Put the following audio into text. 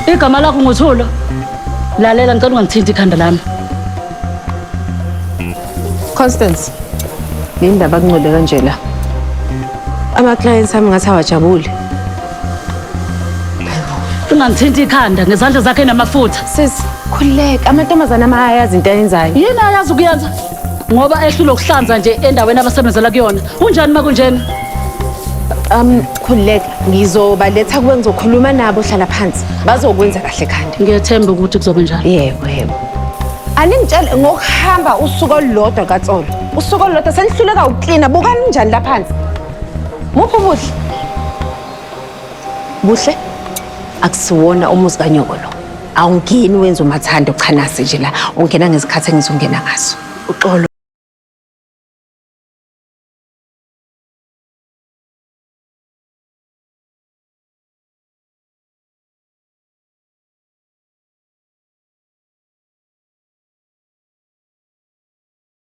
Igama lakho nguThulo. Lalela ngicela ungangithinti ikhanda lami. Constance, yini ndaba kungcole kanje la? Ama-clients ami ngathi awajabule. Ungangithinti ikhanda ngezandla zakhe namafutha. Sis, khululeka, amantombazane ami ayayazi into ayenzayo. Yini ayazi ukuyenza? Ngoba ehlulwe ukuhlanza nje endaweni abasebenzela kuyona. Unjani uma kunjena? Khululeka, ngizobaletha kuwe ngizokhuluma nabo hlala phansi. Bazokwenza kahle khanda. Ngiyethemba ukuthi kuzobe njalo. Yebo, yebo. Aningitshele ngokuhamba usuku olulodwa kaTsolo. Usuku olulodwa senihluleka ukuklina, bukani njani la phansi. Muphi ubuhle? Buhle? Akusiwona umuzi kanyoko lo. Awungeni wenza umathanda uchanase nje la. Ungena ngezikhathi engizongena ngazo. Uxolo.